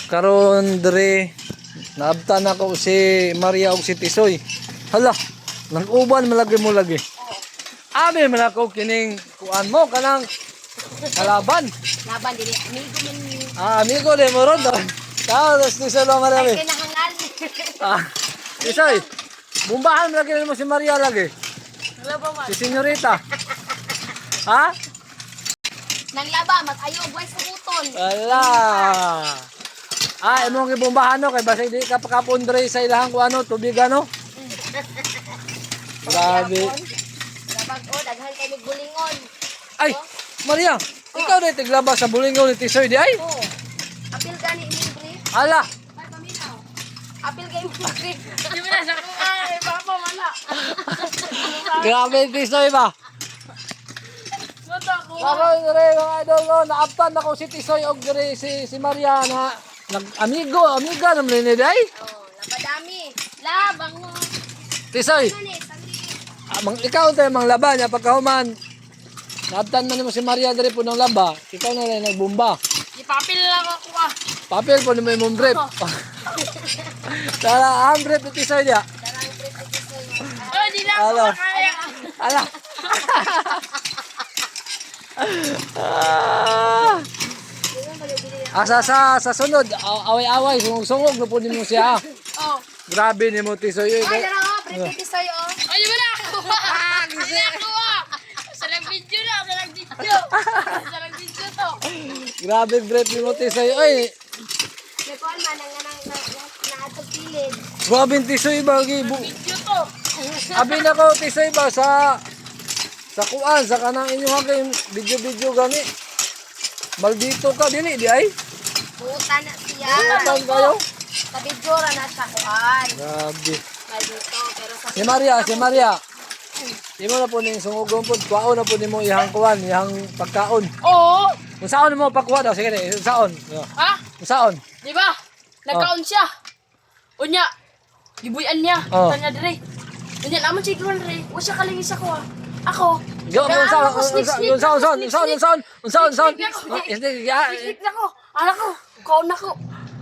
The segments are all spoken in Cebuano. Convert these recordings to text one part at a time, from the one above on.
Karon dre naabtan ako si Maria og si Tisoy. Hala, nang-uban malagi mo lagi. Abi man ako kining kuan mo kanang kalaban. Laban dili amigo man ni. Ah, amigo de mo ron. Tao, tas Tisoy lang Maria. Ay Be. kinahangal. Ah, Tisoy, bumbahan mo lagi mo si Maria lagi. Laba man. Si Senyorita. Ha? Nang laba mas ayo buhay suguton. Wala. Ah, imong gibumbahan no kay basig di ka pakapon dre sa ilahang kuano tubig ano. Grabe. Labag o daghan kay mig bulingon. Ay, Maria, ikaw na tiglaba sa bulingon ni Tisoy di ay. Oh. Apil gani imong brief. Ala, Ay paminaw. Apil kay imong brief. Di ba na sa ay papa wala. Grabe Tisoy ba? Mata ko. Karon dre mga idol no, naabtan ako si Tisoy og dre si si Maria na nag-amigo, amiga naman ni day. Oh, labadami. Labang mo. Tisoy, Ano ni sandi. ah, mang, ikaw tayo mang laban niya pagkahuman. Naabtan man nimo si Maria dre po ng laba, ikaw na rin nagbumba. Ipapil lang ako ah. Papel po nimo imong brief. Tara, ang brief ni Tisoy niya. Darang brief ni Tisoy. Oh, di na ako Alo. makaya. Ala. Ah. Asa sa sunod, away-away, sungog-sungog na po nimo siya. Oh. Grabe nimo Tisoy. Uy, Ay dara oh, brief ni Tisoy oh. Ay, di ba na ako? Di na ako ah. Sa nag-video na, sa nag-video. Sa nag-video to. Grabe brief nimo Tisoy. Oy, May kuan man ang nang naadtog kilid. grabe Tisoy ba gi Video to. Abi na ko Tisoy ba sa kuan sa kanang inyong kay video-video gani. Maldito ka dili di ay. Buutan na siya. Buutan kayo. Sa video ra na siya kuan. Grabe. Maldito pero sa Si Maria, si Maria. Imo na po ning sungugon po, kuwaon na po nimo ihang kuan, ihang pagkaon. Oo. Kung saon mo pagkuha daw, sige kung saon. Ha? Kung saon. Di ba? Nagkaon siya. Unya, gibuyan niya. Oh. Tanya dire. Unya, naman siya iguan dire. Wa siya kalingin sa kuha. Ako, Yo, kung saon, ako, sneak, sneak, kung saon, ako, kung saon, sneak, kung saon, kung saon, kung saon. Sneak ako. Oh, sneak, ya. Sneak na ko. Anak ko, kaon na ko.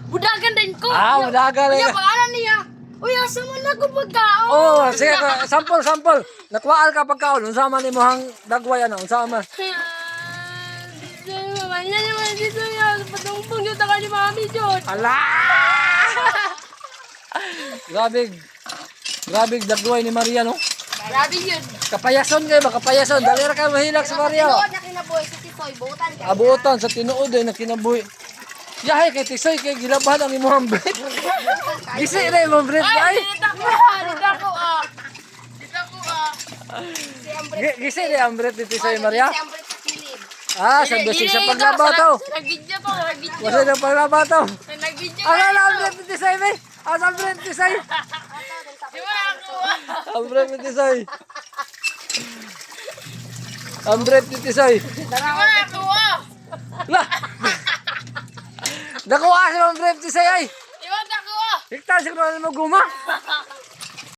Budagan din ko. Ah, budagan Unya, din. pangalan niya. Uy, asa man ako pagkaon? Oh, sige, sample, sample. Nakuhaan ka pagkaon, unsa man imo hang dagway ano, unsa man. Mama niya naman dito yan. Patungpong yung taka ni Mami John. Ala! Grabe. Grabe dagway ni Maria no. Grabe yun. Kapayason kayo ba? Kapayason. Dali ra kayo mahilak sa Maria. Tinuod na kinabuhi si Tisoy, buutan kay. Abuotan sa tinuod ay nakinabuhi. Yahay kay Tisoy kay gilabahan ang imong brief. Gisi na imong brief Ay, ay. dito ako ah. Dito ako ah. Dito ako ah. Si ang brief. Gisi na ang brief ni Tisoy Maria. Si ang brief sa kilid. Ah, sa basig sa paglaba to. Sa nag-video to. Sa nag-video. Wala na paglaba to. Sa nag-video. Ano na ang brief ni Tisoy be? Ano ang brief ni Tisoy? Di ba ako ah. Ang brief ni Tisoy. Ang brief ni Tisoy. Di ba ako ah. La. Nakuha si Ma'am brief ni Tisoy ay. Di ba ako ah. Hikta siguro na mo guma.